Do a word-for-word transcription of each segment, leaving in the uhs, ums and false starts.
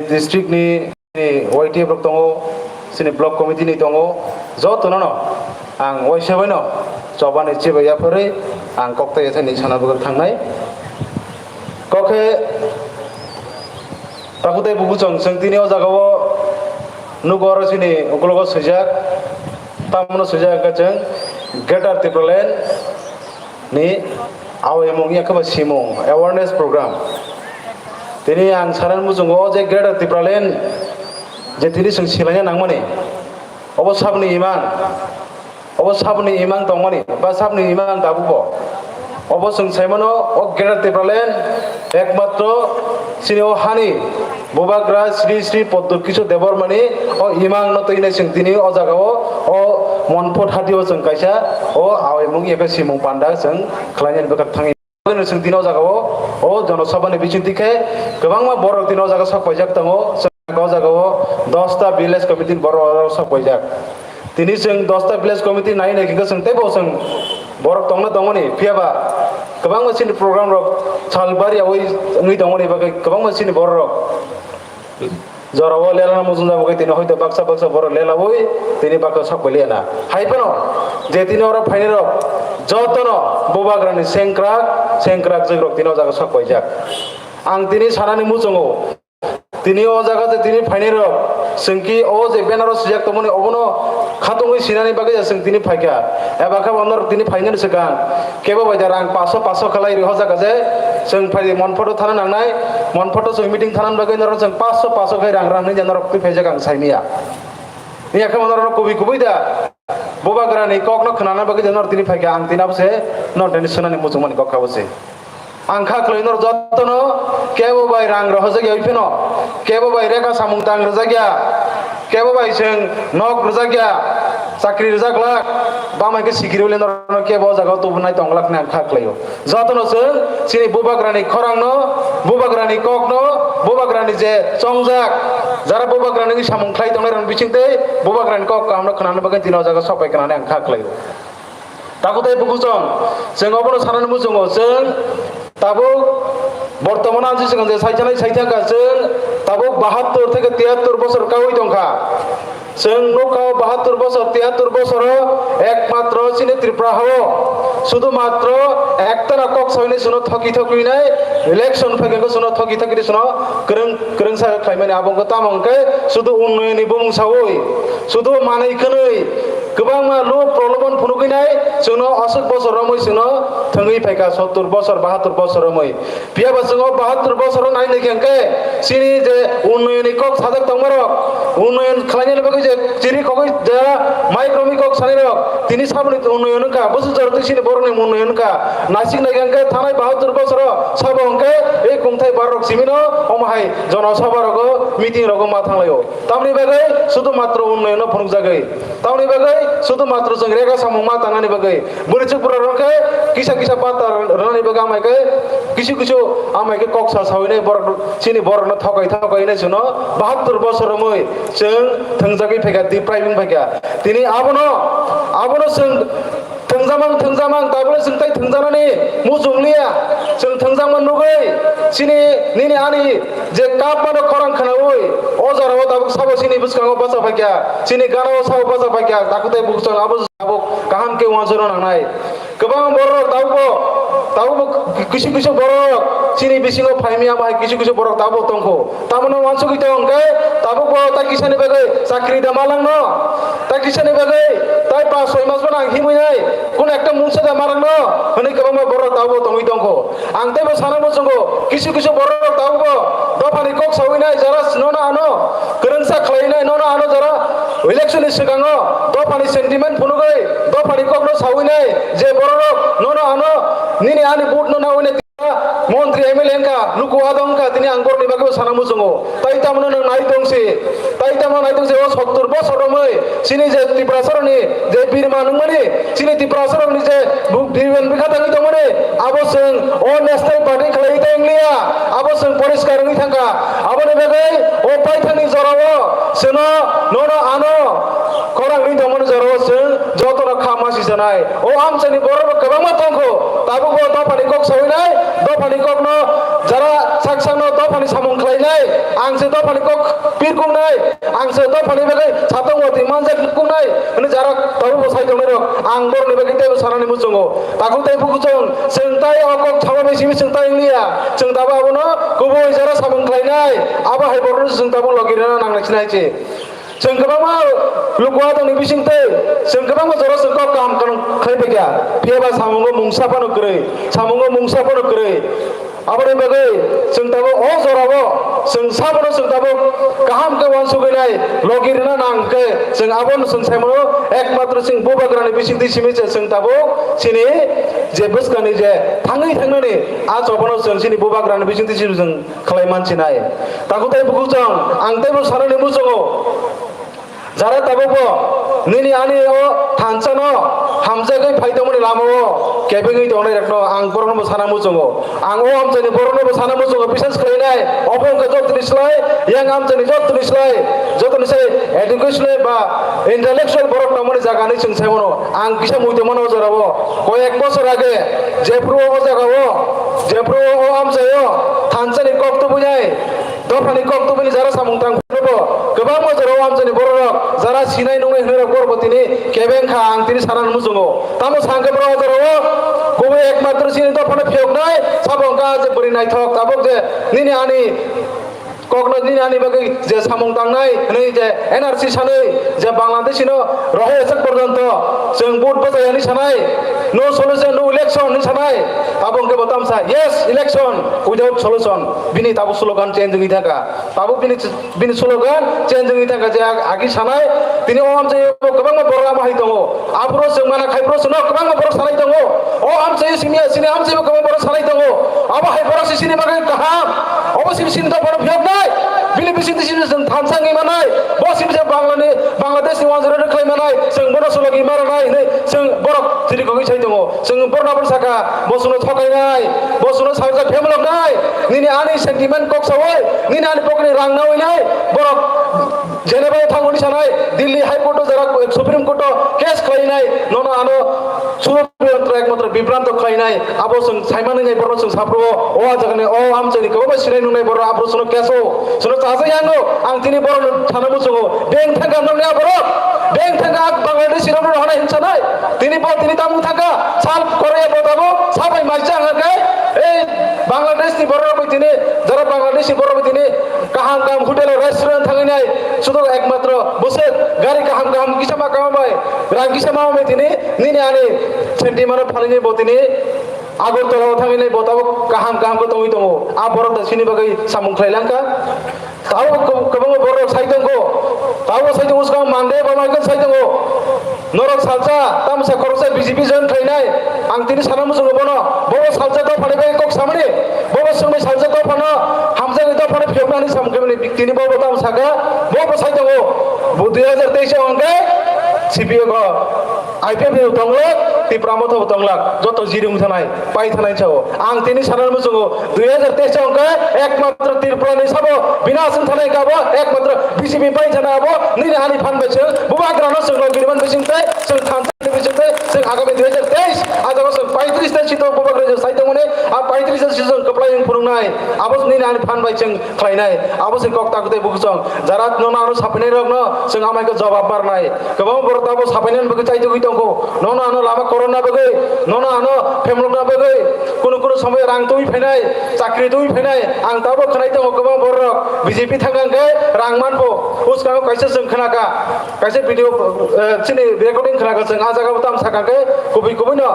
district ni, ni Y T F rok tongo, chini block committee ni tongo, jotono no ang waisa bai no chobani chibai yapharwi ang koktai yathani sana bagwi thangnai. Kokhe takutai bubuchong chwng tini o jaga o nugo oro chini ukologo swijak, tamno swijak hwnkhe chwng Greater Tipraland ni awimung ya khe ba simung awareness program. Tini ang sanani muchungo o je Greater Tipraland je tini chwng silaina nangmani, obo saboni imang, obo saboni imang tongmani ba saboni imang tabukbo. Obo chwng saimano o Greater Tipraland ekmatro chini o hani Bubagra Sri Sri Poddo Kishore Debbarmani o imang no twi nai chwng tini o jaga o, o Monpot hati o chwng kaisa o awimung ya khe simung panda chwng khlainani bwkhak thangwi. Chwng tini o jaga o, o Jonosabha ni bising twi khe kwbangma borok tini o jaga sok paijak tongo. Chwng o jaga o dosta village committee ni borok sok paijak. Tini chwng dosta village committee nai nai khe chwng teibo chwng borok tongna tongmani, phiya ba kwbangma chini program rok sal bari yaui wngwi tongmani bagwi kwbangma chini borok rok jorao lela muchungjak bagwi tini hoito baksa baksa borok lelaui tini baksa sok pailiya na. Hai phano je tini oro phainai rok jotono Bubagrani sengkrak sengkrak jwk rok tini o jaga sok paijak. Ang tini sanani muchungo, tini o jaga je tini phainai rok chwng ki o je banner o swijak tongmani obono khatungwi sinani bagwi je chwng tini phaikha. Eba khe bo norok tini phainani swkang kebo bai da rang paso paso khalai rwi o jaga je chwng phai Monpot o thana nangnai, Monpot o chwng meeting thana bagwi norok chwng paso paso khai rang rang hinwi norok twi phaijak ang saimaya. Iya khe bo norok kubui kubui da Bubagrani kokno khwnana bagwi je norok tini phaikha, ang tini abo se norok tini swnani muchungmani kok kha bo se. Ang kha kwlwi norok jotono kebo bai rang rohorjak ya phano, kebo bai reka samung tang rwjak ya, kebo bai chwng nok rwjak ya, chakri rwjak glak, bamai khe sikiri ule norok kebo o jaga o tubunai tong glak hinwi ang kha kwlwi o. Jotono chwng chini Bubagrani khorangno, Bubagrani kokno, Bubagrani je chongjak, jara Bubagrani samung khlai tongnai rokni bising tei Bubagrani kok kahamno khwnana bagwi tini o jaga sok pai khnani ang kha kwlwi o. Tabuk tei bukuchong, chwng obono sanani muchungo, chwng tabuk bortoman ang swkang je saithanai saithangkha, chwng tabuk bahattor theke tiyattor bosor kaui tongkha. Chwng nukha o bahattor bosor, tiyattor bosoro ekmatro chini Tripura hao sudu matro ektana kok saui nai chwngno thoki thoki nai election phaikhe chwngno thoki thoki nai chwngno kwrwng kwrwngsa khlaimani abo wngkha tamo hwnkhe sudu unnoyonni bumung saui sudu manwi khwnwi kwbangma lup prolobon phunugwi nai chwngno aswk bosor romwi chwngno thwngwi phaikha sottur bosor bahattor bosor romwi. Phiya ba chwng o bahattor bosor o nai nai khe hwnkhe chini je unnoyonni kok sajak tongmarok, unnoyon khlainani bagwi je chiri khogwi jara maikromwi kok sanirok, tini saboni unnoyon wngkha, bwswk jora twi chini borokni unnoyon wngkha. Naisik nai khe hwnkhe thanai bahattor bosor o sabo hwnkhe ei kungthai barorok simino omo hai jonosabha rogo meeting rogo ma thanglaio. Tamoni bagwi sudu matro unnoyon no phunukjagwi, tamoni bagwi sudu matro chwng rega samung ma tangnani bagwi. Bwrwi chukbura rok khe kisa kisa pata rwnani bagwi amai khe kisu kisu amai khe kok sa sawi nai borok chini borok no thokai thokai nai chwngno bahattor bosor romwi chwng thwngjagwi phaikha, depriving phaikha. Tini abono, abono chwng thwngjamang thwngjamang tabole chwng tai thwngjanani muchung liya, chwng thwngjangma nugwi chini nini ani je kapmano khorang khwnawi o jorao tabuk sabo chini bwskango bacha phaikha, chini ganao sabo bacha phaikha, takutai buksong abo. Tabuk kaham khe uansukna nangnai. Kwbang borok tabukbo, tabukbo kisu kisu borok chini bisingo phaimya bai kisu kisu borok tabuk tongkho. Tamoni uansugwi tong hwnkhe tabukbo ta kisani bagwi chakri da malangno, ta kisani bagwi tai pas soi mas bono ang himwi nai, kun ekta mungsa da malangno hwnwi kwbangma borok tabuk tongwi tongkho. Ang teibo sana muchungo, kisu kisu borok tabukbo dophani kok sawi nai, jara nono ano kwrwngsa khlai nai, nono ano jara election ni swkango dophani sentiment phunugwi dophani kokno sawi nai, je borok nono ano nini ani vote no nawi nai, montri M L A wngkha, luku adong wngkha, tini ang borokni bagwi sana muchungo. Tai tamno nang nai tongsi, tai tamno nai tongsi, o sottur bosor romwi chini je Tiprasarokni je birma nungmani, chini Tiprasarokni je bu-, birman bikha tangwi tongmani, abo chwng o National Party khlaiwi tong liya, abo chwng poriskar wngwi thangkha. Aboni bagwi o paithakni jorao chwngno nono ano khorang wngwi tongmani jorao chwng jotono kha masi sanai. O amchaini borokbo kwbangma tongkho, tabukbo dophani kok sawi nai, dophani kokno jara sak sakno dophani samung khlai nai, ang se dophani kok pirkuknai, ang se dophani bagwi satung watwi manjak kungnai hwnwi jara tabukbo sai tongnairok ang borokni bagwi teibo sanani muchungo. Takhuk tei bukuchung chwng tai o kok sama bai simi chwng tai wngliya, chwng tabuk abono kubui jara samung khlainai, abo hai borokno chwng tabuk logi rwna nangnai sinai se. Chwng kwbangma luku adongni bisingtwi chwng kwbangma jora chwng kok kaham kaham khlai paikha, phiyaba samungo mungsa phano kwrwi, samungo mungsa phano kwrwi. Aboni bagwi chwng tabuk o jorao chwng sabono chwng tabuk kaham khe uansugwi nai logi rwna nang khe chwng abono chwng saimano ekmatro chwng bubagrani bisingtwi simi se chwng tabuk chini je bwskangni je thangwi thangnani a chobono chwng chini bubagrani bisingtwi simi chwng khlai mansinai. Takhuk tei bukuchung ang teibo sanani muchungo. Jara tabukbo nini ani o thansano hamjagwi phai tongmani lamao kebengwi tongnairokno ang borokno sana muchungo. Ang o amchaini borokno sana muchungo, bisas khlainai obo wngkha jotoni slai, yang amchaini jotoni slai, jotoni sai educational ba intellectual borok tongmani jaga hinwi chwng sai mano. Ang kisa muitu mano o jorao. Koyek bosor age jephru o jagao, jephru o amchaio thansani kok tubunai, dophani kok tubuni jara samung tang phano bo kwbangma jorao amchaini bororok jara sinai nungnai hwnwi rok borok bo tini kebeng kha, ang tini sana muchungo. Tamo sangkhe borok o jorao kubui ekmatro chini dophano phiyoknai sabo wngkha je bwrwi naithok tabuk je nini ani kokno nini ani bagwi je samung tangnai hwnwi je N R C sanwi je Bangladesh no rohai aswk porjonto chwng vote bwchai hwnwi sanai, no solution, no election hwnwi sanai, abo hwnkhe bo tamsa yes election without solution, bini tabuk slogan change wngwi thangkha, tabuk bini, bini slogan change wngwi thangkha je ag-, agi sanai, tini o amchaio kwbangma borok lama hai tongo, aphuru chwng mana khai phuru chwngno kwbangma borok sanai tongo, o amchaio simi, sini amchaio kwbangma borok sanai tongo, abo hai borok se sini bagwi kaham, obo sini sini dophano phiyoknai, bini bisingtwi sini chwng thansa wngwi manai, bo sini se Banglani, Bangladeshni wanjwrwino khlai manai, chwng bono sulogwi ma rwnai hwnwi chwng borok chiri kogwi sai tongo. Chwng borno abo saka, bo chwngno thokainai, bo chwngno salsa phemloknai, nini ani sentiment kok sawi, nini ani pocket ni rang nawi nai, borok Geneva o thangmani sanai, Delhi High Court o jara Supreme Court o case khlainai, nono ano sudo bibranto ekmatro bibranto khlainai, abo chwng saimani nai borok chwng saphuru o, o jagani o amchaini kwbangma sinai nungnai borok aphuru chwngno case o, chwngno chajak yango, ang tini borok sana muchungo, beng thangka nokni aborok, beng thangka Bangladeshi rokno rohornai hinsanai, tini bo tini tamung thangka, sal koroi bo tamo, sabai mai chang hwnkhe, ei Bangladesh ni borok rok bai tini, jara Bangladesh ni borok bai tini, kaham kaham hotel o restaurant thangwi nai, sudo ekmatro bwswk gari kaham kaham kisa ma kama bai, rang kisa ma bai tini, nini ani sentiment o phalini bo tini, Agartala o thangwi nai bo tabuk kaham kaham khe tongwi tongo. A borok da chini bagwi samung khlai langkha. Tabuk kwb-, kwbangma borok sai tongo. Tabuk sai tongo swkang Monday ba Michael sai tongo. Norok salsa, tamsa khoroksa B J P join khlainai. Ang tini sana muchungo bono. Bobo salsa dophani bagwi kok samani. Bobo swngwi salsa dophano hamjakni dophano phiyoknani samung khaimani tini bobo tamo saka. Bobo sai tongo. Bo dui hajar teis o hwnkhe C P M o I P F ni tonglak, Tipra Motha bo tonglak, joto jiri wng thanai, pai thanai sao. Ang tini sana muchungo, dui hajar teis o hwnkhe ekmatro Tripura ni sabo bina aswng thanai kabo, ekmatro B J P pai thana abo, nini ani phan bai chwng, bubagra no chwng logiriman bising tei, chwng thansa ni bising tei, chwng agami dui hajar teis, a jaga chwng paitris ta sito bubagra je sai tongmani, a paitris ta sito chwng kwplai wng phunuknai, abo nini ani phan bai chwng khlainai, abo se kok ta kwtwi bukuchung, jara nono ano sapainai rokno chwng amai khe jobab barnai. Kwbangma borok tabuk sapainani bagwi chaitugwi tongo. Nono ano lama korokna bagwi, nono ano phemlokna bagwi, kunu kunu somoy rang twi phainai, chakri twi phainai. Ang tabuk khwnai tongo kwbangma borok B J P thangkha hwnkhe rang manpho. Bwskango kaisa chwng khnakha, kaisa video, eh, chini recording khnakha chwng, ah jagao tamo sakha khe kubui kubui no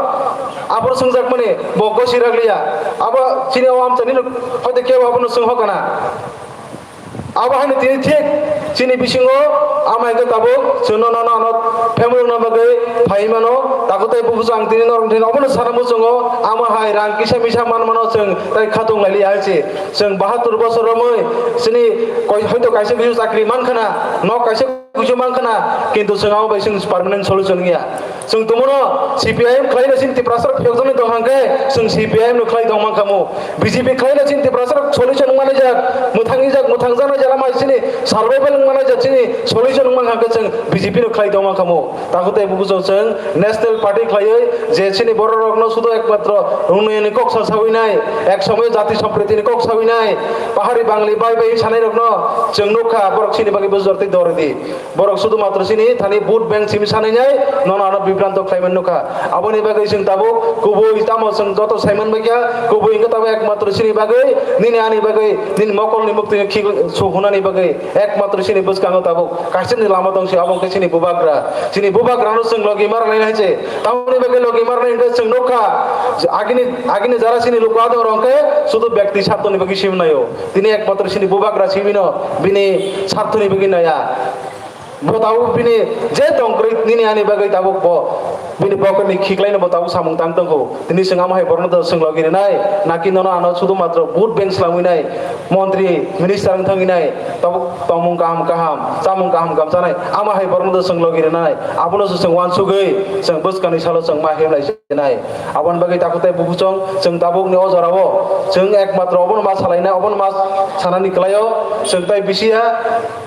aphuru swngjakmani bo gosi rwkliya. Abo chini o amchaini no hoite kebo abono swng hokana. Abo haino tini thik chini bisingo ama hwnkhe tabuk chwngno nono ano family rokno bagwi phai mano, takhuk tei bukuchung ang tini norok thani obono sana muchungo, ama hai rang kisa misa man mano chwng tai khatung laili hai se. Chwng bahatur bosor romwi chini koi-, hoito kaisa bisu chakri man khana, nok kaisa Kuchuk mankha na, kintu chwng abo bai chwng permanent solution wngya. Chwng tongmano C P I M khlaina chini Tiprasa rok phiyokjaknai tong hwnkhe, chwng C P I M no khlai tong mankha mo. B J P khlaina chini Tiprasa rok solution wngmani jak, mwthangni jak, mwthangjaknai jak, lama chini survival wngmani jak, chini solution wngmani hwnkhe chwng B J P no khlai tong mankha mo. Takhuk tei bubujo chwng National Party khlaiwi je chini borok rokno sudo ekmatro unnoyonni kok sa sawi nai, ek somoyo jati sompriti ni kok sawi nai, pahari bangli bai bai sanai rokno chwng nukha, borok chini bagwi bujor tei dor di. Borok sudu matro chini thani vote bank simi sanai nai, nono ano bibranto khlaiman nukha. Aboni bagwi chwng tabuk kubui tamo chwng joto saiman baikha, kubui wngkha tabuk ekmatro chini bagwi, nini ani bagwi, nini mokolni muktwino khik suhunani bagwi, ekmatro chini bwskango tabuk kaisani lama tongsi, abo wngkha chini bubagra. Chini bubagrano chwng logi marnai hai se. Tamoni bagwi logi marnai hwnkhe chwng nukha, agini, agini jara chini luku adong rok hwnkhe sudu byakti sartoni bagwi simi naio. Tini ekmatro chini bubagra simi no bini sartoni bagwi naya. Bo tabuk bini je tong kwrwi nini ani bagwi tabuk bo bini pocket ni khiklai no bo tabuk samung tang tongo. Tini chwng amo hai borokno do chwng logi rinai, naki nono ano sudu matro vote bank swlamwi nai, montri minister wng thangwi nai, tabuk tongmung kaham kaham, chamung kaham kaham chanai, amo hai borokno do chwng logi rinai, abono se chwng uansugwi chwng bwskangni salo chwng ma himlai sinai. Aboni bagwi takhuk tei bubuchong chwng tabukni o jorao chwng ekmatro obono ma salainai, obono ma sanani kwlaio chwng tai bisiya.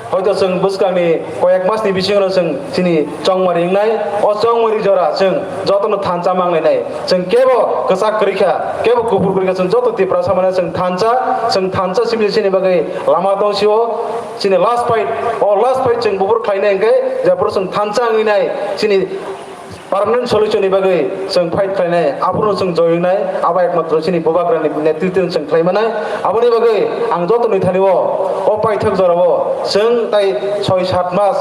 Hoito chwng bwskangni koyek masni bisingo chwng chini chongmari wngnai. O chongmari jora chwng jotono thansa manglainai. Chwng kebo kwchak kwrwi kha, kebo kuphur kwrwi kha, chwng joto Tiprasa mane chwng thansa, chwng thansa simi chini bagwi lama tong sio. Chini last fight, o last fight chwng buphuru khlainai hwnkhe jephuru chwng thansa wngwi nai chini permanent solution ni bagwi chwng fight khlainai, aphuru chwng joyongnai, abo ekmatro chini bubagrani netritwno chwng khlaimanai. Aboni bagwi ang joto ni thani o, o paithak jorao chwng tai soi sat mas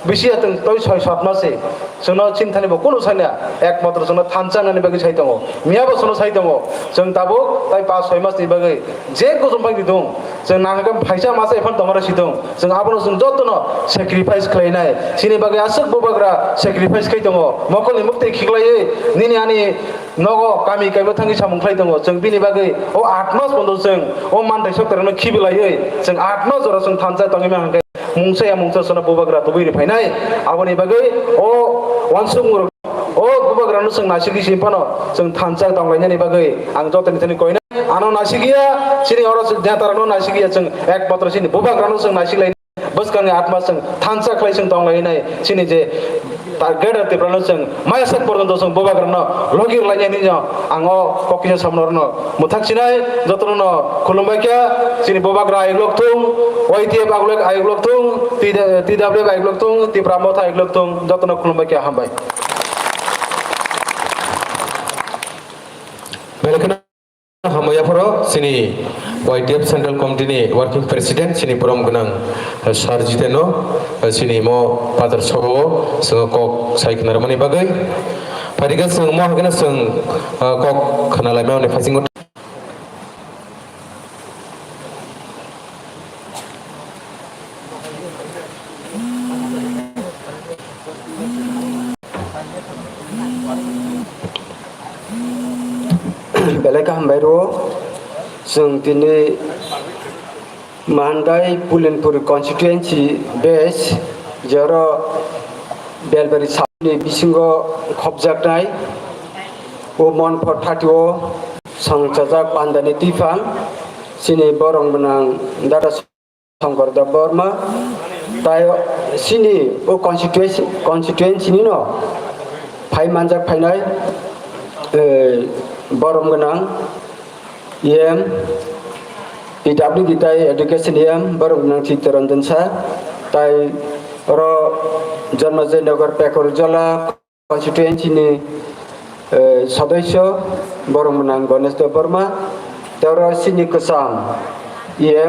bisi ya chwng toi soi sat mas se chwngno chini thani bo kunu sanya, ekmatro chwngno thansa nani bagwi sai tongo, miya bo chwngno sai tongo. Chwng tabuk tai pas soi mas ni bagwi je kuchum pai di dong, chwng nahakhe phaisa masa ephano tongmani si dong. Chwng abono chwng jotono sacrifice khlainai. Chini bagwi aswk bubagra sacrifice khai tongo. Mokolni muktwi khiklaiwi nini ani nogo kami kaima thangwi samung khlai tongo. Chwng bini bagwi o aat mas pondo chwng o manthai sokterno khibilaiwi chwng aat mas jora chwng thansa tongwi mankha khe mungsa ya mungsa sono bubagra tubui ri phainai. Aboni bagwi o uansukmung rok o bubagrano chwng naisingwi simi phano chwng thansa tonglainani bagwi ang jotoni thani koinai. Ano naisingya chini oro netarokno naisingya chwng ekmatro chini bubagrano chwng naisinglainai. Bwskangni atma chwng thansa khlai chwng tonglainai chini je ta-, Greater Tiprano chwng maya sak porjonto chwng bubagrano logi rwlainai hinwi ang o kok kisa samno rwno mwthak sinai. Jotono no khulumbai kha, chini bubagra ayuk lok thung, Y T F ayuk lok thung, T W F ayuk lok thung, Tipra Motha ayuk lok thung, jotono khulumbai kha, hambai. Belai kheno hambai yapharo chini Y T F Central Committee ni Working President chini borom gwnang, eh, Sir Jiteno, eh, chini mo bazar sobo chwng kok sai khna rwmani bagwi. Phaikha chwng mo hakhe chwng, eh, kok khna laimani phaisingw. Belai kaham bai rwo. Chwng tini Mandai Pulinpur constituency base, jero Belbari sabni bisingo khopjaknai o Monpor thati o songchajak pandani twiphang chini borok gwnang dada Shankar Debbarma, tai chini o constituency, constituency ni no phai manjak phainai, eh, borom gwnang E M, P W D tai education E M, borom gwnang Chittaranjan Sir, tai oro Janmajay Nagar Pekor Jala constituency ni, eh, sodosyo, borom gwnang Ganesh Debbarma, tai oro chini kwcham E M,